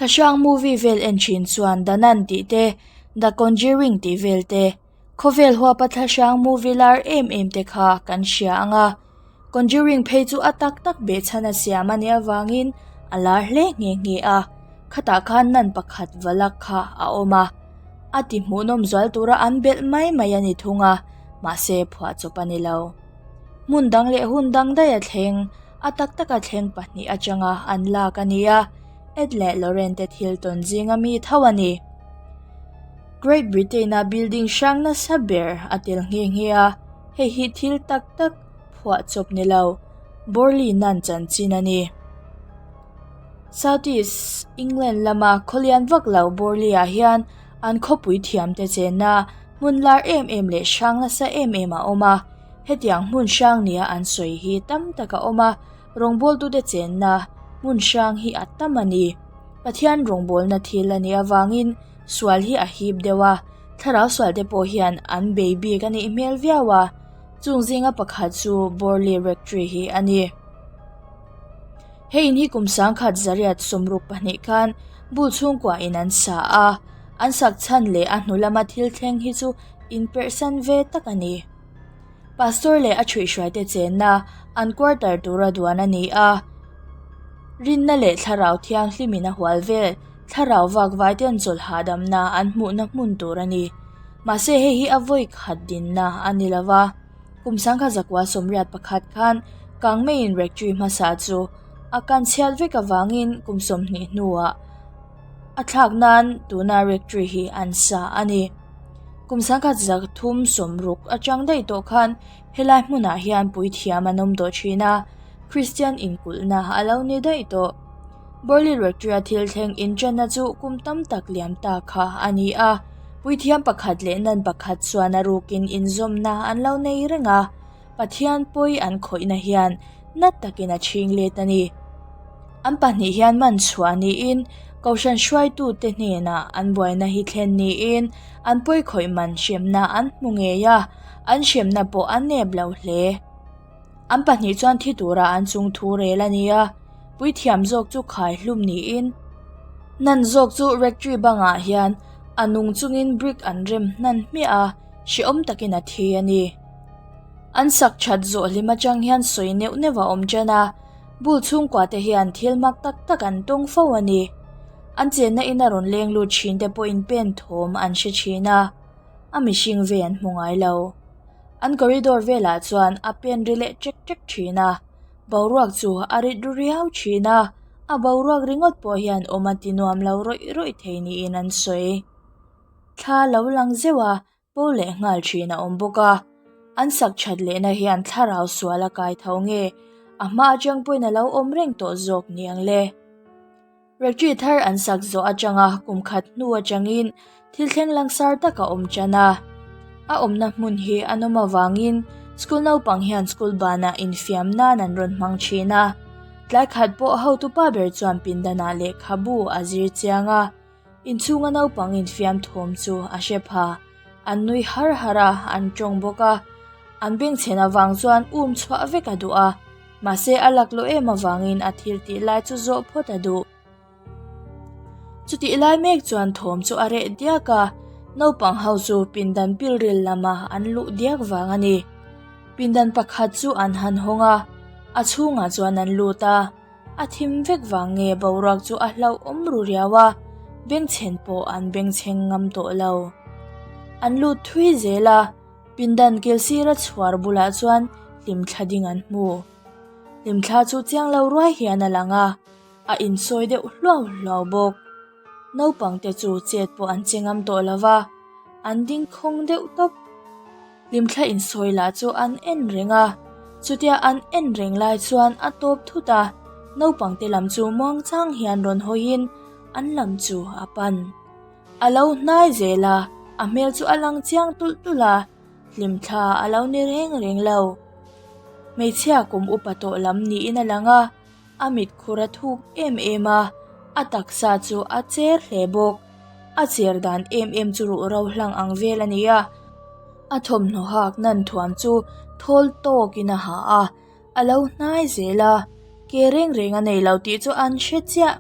Thlahrang movie vel en thin chuan The Nun tih te, The Conjuring tih vel te, khawvel huapa thlahrang movie lar em em te kha kan hria ang a. Conjuring phei chu a tak tak behchhan a siam a nih avangin a lar hle nghe nghe a, khatah khan nun pakhat valak kha a awm a, a ti hmuhnawm zual tura an belh mai mai a ni thung a, mahse phuahchawp a ni lo. Hmun dang leh hun dang daih a thleng, a tak taka thleng pahnih atanga an lak a ni a, Ed leh Lorraine te thil tawn zinga mi tho a ni. Great Britain-a building hrang nasa ber a tel nghe nghe a, hei hi thil tak tak phuahchawp ni lo, Borley nan chanchin a ni. South East England lama khawlian vak lo Borley-ah hian an khawpui thiamte chenna hmun lar em em leh hrang nasa em em a awm a, hetiang hmun hrang nia an sawi hi tam tak a awm a, rawngbawltute chenna hmun hrang hi a tam a ni. Pathian rawngbawlna thil a nih avangin sual hi a hip deuh a, thlarau sualte pawh hian an bei bik a nih hmel viau a, chung zinga pakhat chu Borley Rectory hi a ni. Hei in hi kum sangkhat zariat 62 khan bul chhungkua in an sa a, an sak chhan leh a hnu lama thil thleng hi chu inperhsan ve tak a ni. Pastor leh a thuihhruaite chenna an quarter tura duan a ni a, rinna leh thlarau thianghlimin a hual vel thlarau vak vaiten chawlh hahdamna an hmuhna hmun tur a ni. Mahse hei hi a vawi khat dinna a ni lo va. Kum sangkhat zakua 81 khan Kangmeiin Rectory hmasa chu a kan chhiat vek avangin kum 20 hnuah a thlak nan tuna Rectory hi an sa a ni. Kum 1360 atang daih tawh khan helai hmunah hian puithiam an awm tawh thin a, Kristian inkulhna a lo ni daih tawh. Borley Rectory-a thil thleng inṭanna chu kum tam tak liam ta kha a ni a, puithiam pakhat leh nan pakhat chuan a rukin inzawmna an lo nei reng a, Pathian pawi an khawihna hian na takin a chhing let a ni. An pahnih hian man chhuah niin Kohhran hruaitute hnenah an buaina hi thlen niin an pawi khawih man hremna an hmu ngei a, an hremna pawh a nep lo hle. An pahnih chuan thi tura an chung thu rel a ni a, puithiam zawk chu khai hlum niin nan zawk chu rectory bangah hian a nung chungin brick an rem hnan hmiah a, hrehawm takin a thi a ni. An sak that zawh hlim atang hian sawi neuh neuh a awm tan a, bul chhungkua te hian thil mak tak tak an tawng fo a ni. An chenna in a rawn leng lut thin te pawhin pen thawm an hre thin a, a mihring ve an hmu ngai lo. An corridor velah chuan a pen ri leh ṭek ṭek ṭhin a, boruak chu a rit ru riau ṭhin a, a boruak ringawt pawh hian awm a ti nuam lo rawih rawih thei niin an sawi. Thla lo lang zeuh a, po leh nghal ṭhin a awm bawk a, an sak ṭhat lehna hian thlarau sual a kai tho nge, a hma aṭang pawhin a lo awm reng tawh zawk niang le. Rectory thar an sak zawh atanga kum khat hnu atangin thil thleng langsar tak a awm tan a. A awmna hmun hi a nawm avangin school naupang hian school banah infiam nan an rawn hmang thin a. Tlai khat pawh hotupa ber chuan pindanah lehkhabu a zir chiang a, inchhunga naupang infiam thawm chu a hre pha. An nui har har a, an tawng bawk a. An bengchhen avang chuan um chhuah vek a duh a. Mahse a laklawh em avangin a thil tih lai chu zawh phawt a duh. Chutih lai mek chuan thawm chu a reh diak a, naupang ho chu pindan pilril lama an luh diak vang a ni. Pindan pakhat chu an han hawng a, a chhungah chuan an lut a, a thim vek vang nge boruak chu a hlauhawm ru riau a, bengchhen pawh an bengchheng ngam tawh lo. An lut thui zel a. Pindan kil sira chhuar bulah chuan hlimthla ding an hmu. Hlimthla chu chiang lo ruai hian a lang a, a insawi deuh hluau hluau bawk. Naupang te chu chet pawh an che ngam tawh lo va, an ding khawng deuh tawp. Hlimthla insawi lah chu an en reng a, chutia an en reng lai chuan a tawp thut a, naupang te lam chu muangchang hian rawn hawiin an lam chu a pan. A lo hnai zel a, a hmel chu a lang chiang tulh tulh a, hlimthla a lo ni reng reng lo. Hmeichhia kum upa tawh lam niin a lang a, a mit khur a thuk em em a, a taksa chu a cher hle bawk. A cher dan em em chu ruh ro hlang ang vel a ni a, a thawmhnaw hak nan thuam chu thawl tawkin a ha a. A lo hnai zel a, ke reng reng a nei lo tih chu an hre chiah.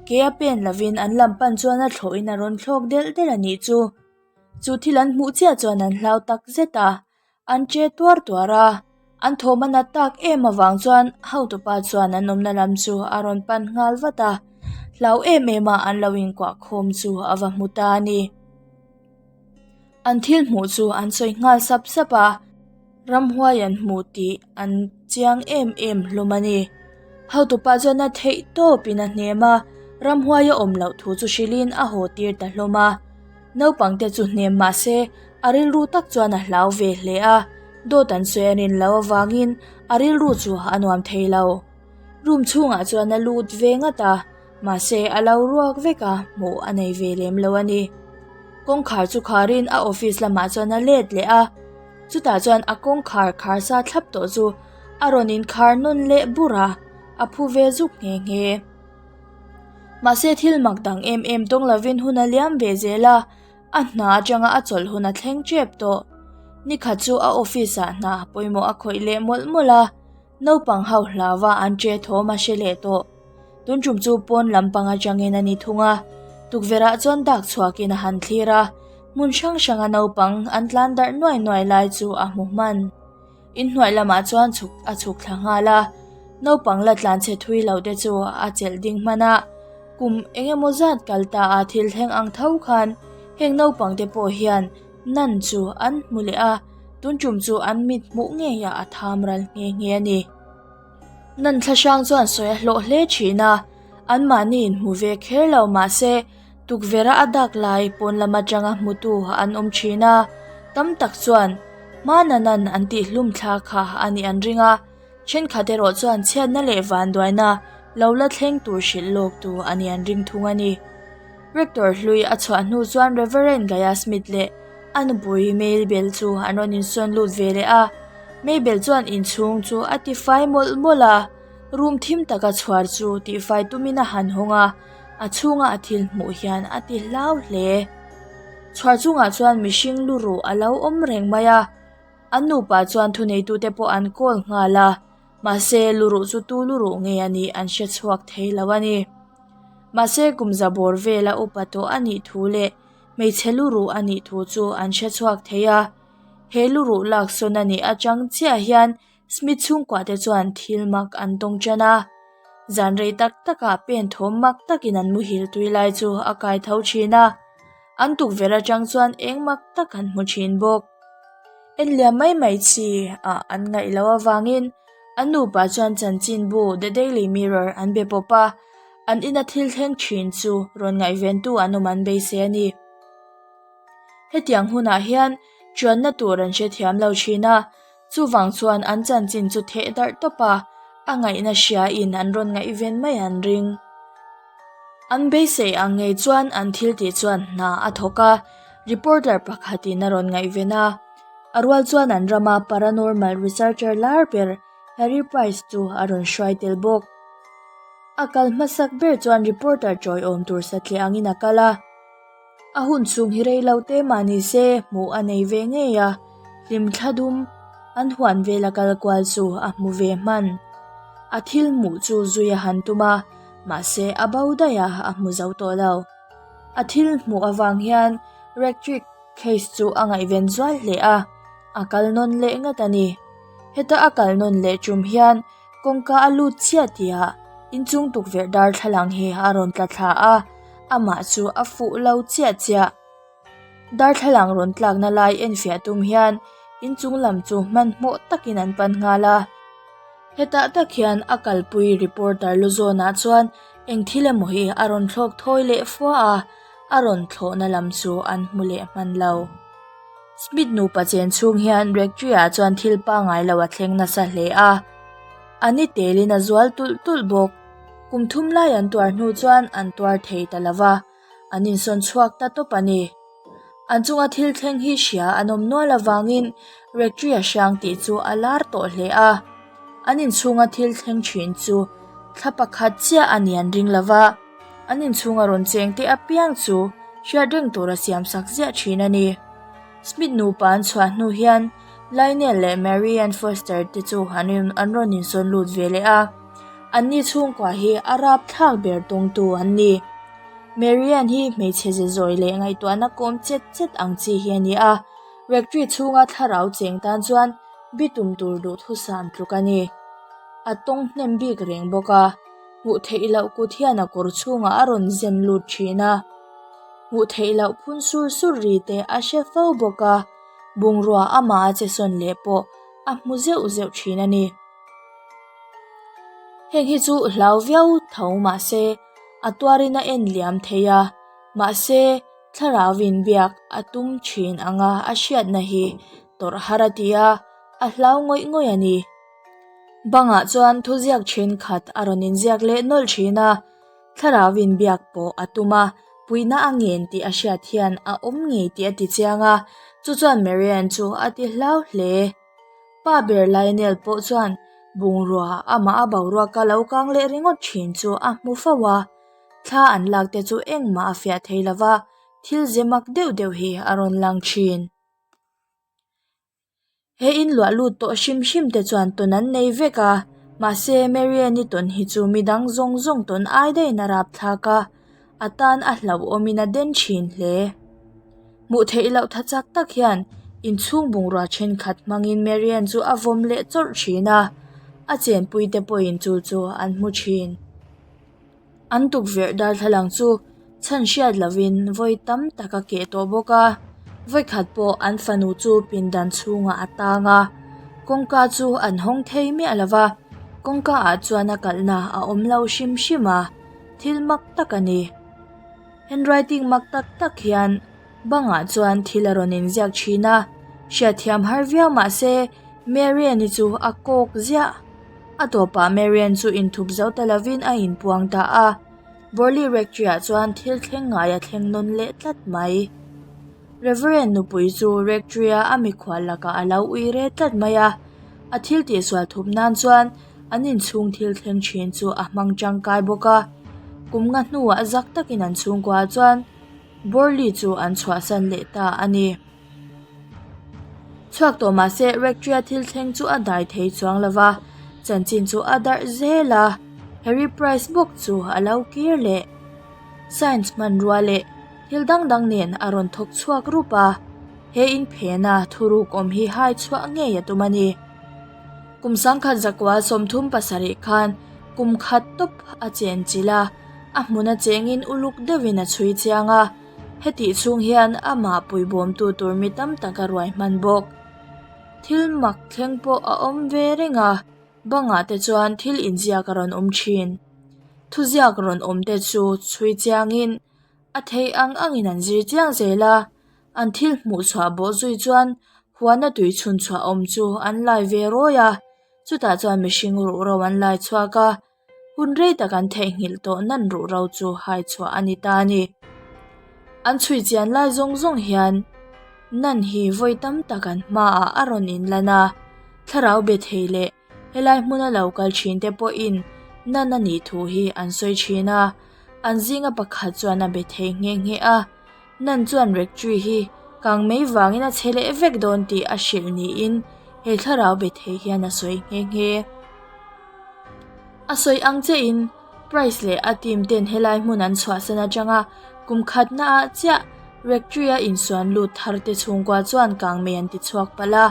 Ke a pen lovin an lam pan chuan a thlawhin a rawn thlawk delh delh a nih chu. Chu thil an hmuh chiah chuan an hlau tak zet a, an che tuar tuar a. An thawm a nat tak em avang chuan hotupa chuan an awmna lam chu a rawn pan nghal vat a, hlau em em a an lo inkuah khawm chu a va hmu ta a ni. An thil hmuh chu an sawi nghal sap sap a, ramhuai an hmuh tih an chiang em em hlawm a ni. Hotupa chuan a theih tawpin a hnem a, ramhuai a awm loh thu chu hrilhin a haw tir ta hlawm a. Naupangte chu hnem mah se a rilru tak chuan a hlau ve hle a, dawt an sawi a rin loh avangin a rilru chu a nuam thei lo. Room chhungah chuan a lut ve ngat a, mahse a lo ruak vek a, hmuh a nei ve lem lo a ni. Kawngkhar chu kharin a office lamah chuan a let leh a, chutah chuan a kawngkhar khar sa thlap tawh chu a rawn inkhar nawn leh bur a, a phu ve zuk nghe nghe. Mahse thil mak dang em em tawng lovin hun a liam ve zel a, a hna atanga a chawlh hun a thleng tep tawh. Nikhat chu a office ah hna pawimawh a khawih leh mawlh mawlh a, naupang ho hlauva an che thawm a hre leh tawh. Tun tum chu pawn lampang atangin a ni thung a, tukverh ah chuan dak chhuakin a han thlir a, hmun hrang hranga naupang an tlan darh nuai nuai lai chu a hmu hman. Inhnuai lamah chuan chhuk a chhuk thla nghal a, naupang la tlan chhe thui lo te chu a chelh ding hman a, kum eng emaw zat kal ta a thil thleng ang tho khan heng naupang te pawh hian nan chu an hmu leh a, tun tum chu an mit hmuh ngeiah a tham ral nghe nghe a ni. Nan thla hrang chuan sawi a hlawh hle thin a, anmahni inhmu ve kher lo mahse Tukverh a dak lai pawn lam atanga hmutu an awm thin a, tam tak chuan hmananan an tih hlum thla kha a nih an ring a, thenkhat erawh chuan chhiatna leh vanduaina lo la thleng tur hrilh lawk tu a nih an ring thung a ni. Rector hlui a chhuah hnu chuan Reverend Gaya Smith leh a nupui Maybelle chu an rawn insawn lut ve leh a, Maybelle chuan inchhung chu a tifai mawlh mawlh a, room thim taka chhuar chu tihfai tumin a han hawng a, A chhunga a thil hmuh hian a ti hlau hle. Chhuar chungah chuan mihring lu ruh a lo awm reng mai a, an nupa chuan thuneitute pawh an call nghal a, mahse lu ruh chu tu lu ruh nge a nih an hre chhuak thei lo a ni. Mahse kum za bawr vela upa tawh a nih thu leh hmeichhe lu ruh a nih thu chu an hre chhuak thei a, he lu ruh laksawn a nih atang chiah hian Smith chhungkua te chuan thil mak an tawng tan a, zan rei tak takah pen thawm mak takin an muhil tui lai chu a kai tho thin a, an tukverh atang chuan eng mak tak an hmu thin bawk. En liam mai mai chi ah an ngaih loh avangin an nupa chuan chanchinbu The Daily Mirror an be pawp a, an ina thil thleng thin chu rawn ngaihventu an awm an beisei a ni. Hetiang hunah hian chuanna tur an hrethiam lo thin a, chuvang chuan an chanchin chu theh darh tawp a, a ngaihna hria in an rawn ngaihven mai an ring. An beisei ang ngei chuan an thil tih chuan hna a thawk a, reporter pakhatin a rawn ngaihven a, a rual chuan an rama paranormal researcher lar ber Harry Price chu a rawn hruai tel bawk. A kal hmasak ber chuan reporter tawiawm tur satliah angin a kal a. A hun chhung hi rei lo te mah ni se hmuh a nei ve ngei a, hlim thla dum an huan vel a kal kual chu a hmu ve hman. A thil hmuh chu zui a han tum a, mahse a bo daih a, a hmu zo tawh lo. A thil hmuh avang hian Rectric case chu a ngaihven zual hle a, a kal nawn leh ngat a ni. Heta a kal nawn leh tum hian Kawngka a lut chiah tihah inchung tukverh darthlalang hi a rawn tla thla a, amah chu a fuh lo chiah chiah. Darthlalang rawn tlakna lai enfiah tum hian inchung lam chu hmanhmawh takin an pan nghal a. Hetah tak hian a kalpui reporter lu zawnah chuan eng thil emaw hi a rawn thlawk thawi leh fua a, a rawn thlawhna lam chu an hmu leh hman lo. Smith nupa chen chhung hian Rectory-ah chuan thil pangngai lo a thleng nasa hle a, a ni telin a zual tulh tulh bawk. Kum thum lai an tuar hnu chuan an tuar thei ta lo va, an insawn chhuak ta tawp a ni. An chunga thil thleng hi hria an awm nual avangin Rectory-a hrang tih chu a lar tawh hle a, an inchhunga thil thleng thin chu thla pakhat chiah a ni an ring lo va, an inchhunga rawn cheng te apiang chu hriat reng tura siam sak ziah thin a ni. Smith nupa an chhuah hnu hian Lionel leh Mary Ann Foster te chu an an rawn insawn lut ve leh a. Anni chhungkua hi a rapthlak ber tawngtu an ni. Marianne hi hmeichhe ze zawi leh ngaihtuahna kawm chet chet ang chi hi a ni a, rectory chhunga thlarau cheng tan chuan bitum tur duhthusam tluk a ni. A tawng hnem bik reng bawk a, hmuh theih loh kut hian a kawr chhungah a rawn zen lut thin a, hmuh theih loh phun sur sur ri te a hre fo bawk a, bungrua amah a che sawn leh pawh a hmu zeuh zeuh thin a ni. Heng hi chu hlau viau tho mahse a tuarin a en liam thei a, mahse thlarau inbiak a tum thin anga a hriatna hi tawrh har a ti a, a hlau ngawih ngawih a ni. Bangah chuan thuziak thenkhat a rawn inziak leh nawlh thin a, thlarau inbiak pawh a tum a, puihna a ngen tih a hriat hian a awm ngei tih a ti chiang a, chu chuan Marianne chu a ti hlau hle. Pa ber Lionel pawh chuan bungrua amah a boruaka lo kang leh ringawt thin chu a hmu fo a, thla an lak te chu engmah a fiah thei lo va, thil ze mak deuh deuh hi a rawn lang thin. He in luah lut tawh hrim hrim te chuan tawn an nei vek a, mahse Marianne-i tawn hi chu midang zawng zawng tawn ai daihin a rapthlak a, a tan a hlauhawmin a den thin hle. Hmuh theih loh tha chak tak hian inchhung bungrua thenkhat hmangin Marianne chu a vawm leh chawrh thin a, a chenpui te pawhin chu chu an hmu thin. An tukverh darthlalang chu chhan hriat lovin vawi tam tak a keh tawh bawk a, vawikhat pawh an fanu chu pindan chhungah a tang a, kawngka chu an hawng thei miah lo va, kawngka ah chuan a kalhna a awm lo hrim hrim a, thil mak tak a ni. Handwriting mak tak tak hian bangah chuan thil a rawn inziak thin a, hriatthiam har viau mah se Marianne-i chu a kawk ziah. A tawpah Marianne chu inthup zo ta lovin a inpuang ta a, Borley Rectory-ah chuan thil thleng ngai a thleng nawn leh tlat mai. Reverend nupui chu Rectory-a a mikhual lakah a lo ui re tlat mai a, a thil tihsual thup nan chuan an inchhung thil thleng thin chu a hmang tangkai bawk a. Kum nga hnuah zak takin an chhungkuaah chuan Borley chu an chhuahsan leh ta a ni. Chhuak tawh mah se Rectory-a thil thleng chu a dai thei chuang lo va, chanchin chu a darh zel a, Harry Price bawk chu a lo kir leh. Science hmanrua leh thil dang dang nen a rawn thawk chhuak rup a, he inphena thuruk awm hi hai chhuah ngei a tum a ni. Kum sangkhat zakua 37 khan kum khat tawp a chen chilh a, a hmun a chengin uluk deuhin a chhui chiang a, hetih chhung hian amah puibawmtu tur mi tam tak a ruai hman bawk. Thil mak thleng pawh a awm ve reng a, bangah te chuan thil inziak a rawn awm thin. Thuziak rawn awm te chu chhui chiangin a theih ang angin an zir chiang zel a, an thil hmuh chhuah bawh zui chuan huana tui chhun chhuah awm chu an lai ve rawi a, chutah chuan mihring ruhro an lai chhuak a, hun rei tak an theihnghilh tawh nan ruhro chu hai chhuah a ni ta a ni. An chhui chian lai zawng zawng hian nan hi vawi tam tak an hmaah a rawn inlan a, thlarau be thei leh Helai hmuna lo kal thin te pawhin nan a nih thu hi an sawi thin a, an zinga pakhat chuan a be thei nghe nghe a, nan chuan rectory hi kang mai vangin a che leh vek dawn tih a hrilh niin he thlarau be thei hian a sawi nghe nghe. A sawi ang chiahin Price leh a team ten helai hmun an chhuahsan atanga kum khatna ah chiah rectory a insuan lut thar te chhungkua chuan kang mai an ti chhuak palh a.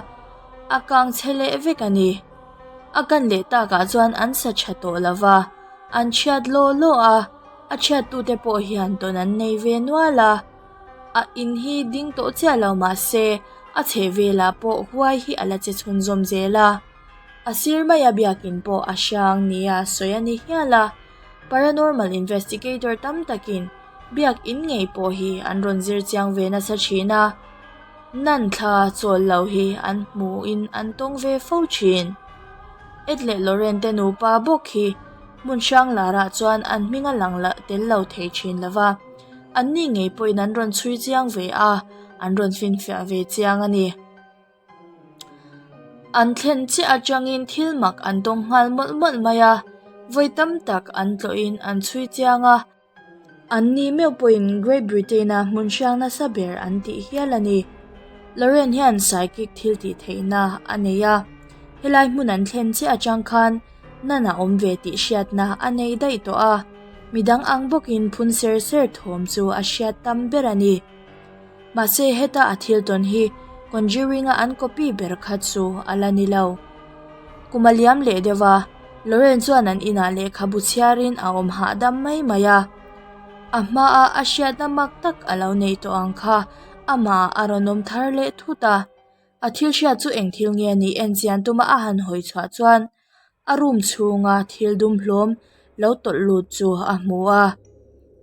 A kang chhe leh vek a ni. A kan leh takah chuan an sa tha tawh lo va, an chhiat law law a, a chhiattute pawh hian tawn an nei ve nual a. A in hi ding tawh chiah lo mah se, a chheh velah pawh huai hi a la che chhunzawm zel a. A sir maia biakin pawh a hrang nia sawi a ni hial a, paranormal investigator tam takin biakin ngei pawh hi an rawn zir chiang ve nasa thin a. Nan thla chawl lo hi an hmuhin an tawng ve fo thin. Ed leh Lauren te nupa bawk hi hmun hrang larah chuan an hming a lang tel lo thei thin lo va, anni ngei pawhin an rawn chhui chiang ve a, an rawn finfiah ve chiang a ni. An thlen chiah atangin thil mak an tawng nghal mawlh mawlh mai a, vawi tam tak an tlawhin an chhui chiang a. An ni meuh pawhin Great Britain-a hmun hrang nasa ber an tih hial a ni. Lauren hian psychic thil tih theihna a nei a, helai hmun an thlen chiah atang khan Nan a awm ve tih hriatna a nei daih tawh a, midang ang bawkin phun ser ser thawm chu a hriat tam ber a ni. Mahse heta a thil tawn hi Conjuring-a an copy ber kha chu a la ni lo. Kum a liam leh deuh a, Lauren chuan an inah lehkhabu chhiarin a awm hahdam mai mai a. A hmaa a hriatna mak tak a lo neih tawh ang kha amah a rawn awm thar leh thut a. A thil hriat chu eng thil nge nih en chian tuma a han hawi chhuah chuan a room chhunga thil dum hlawm lo tawlh lut chu a hmu a.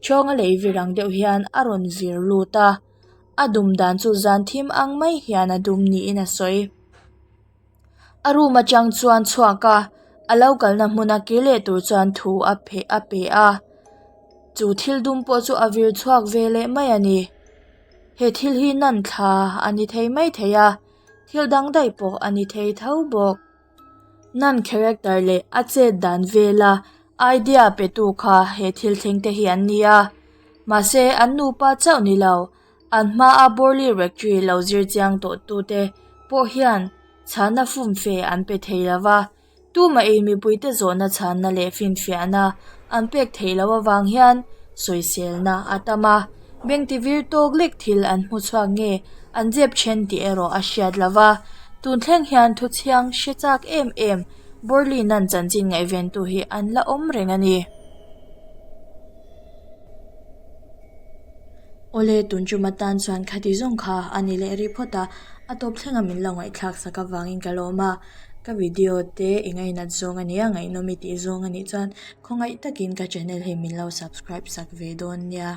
Chawnga lei vir ang deuh hian a rawn vir lut a, a dum dan chu zan thim ang mai hian a dum niin a sawi. A room atang chuan chhuak a, a lo kalna hmuna kir leh tur chuan thu a pheh a pe a, chu thil dum pawh chu a vir chhuak ve leh mai a ni. He thil hi nan thla a ni thei mai thei a, thil dang daih pawh a ni thei tho bawk. Nan character leh a chet dan vela idea pe tu kha he thil thleng te hi an ni a, mahse an nupa chauh ni lo, an hmaa Borley Rectory lo zir chiang tawh tute pawh hian chhanna fumfe an pe thei lo va. Tuma ei mipuite zawhna chhanna leh finfiahna an pek theih loh avang hian sawiselna a tam a, beng tivir tawk lek thil an hmu chhuak nge an zep then tih erawh a hriat lo va, tun thleng hian thu chhiang hre chak em em Borlin-a'n chanchin ngaihventu hi an la awm reng a ni. Awle tun tum atan chuan khati zawng kha a ni leh rih phawt a, a tawp thlenga min lo ngaihthlak sak avangin ka lawm a. Ka video te i ngainat zawng a nia, ngaihnawm i tih zawng a nih chuan khawngaih takin ka channel hi min lo subscribe sak ve dawn nia.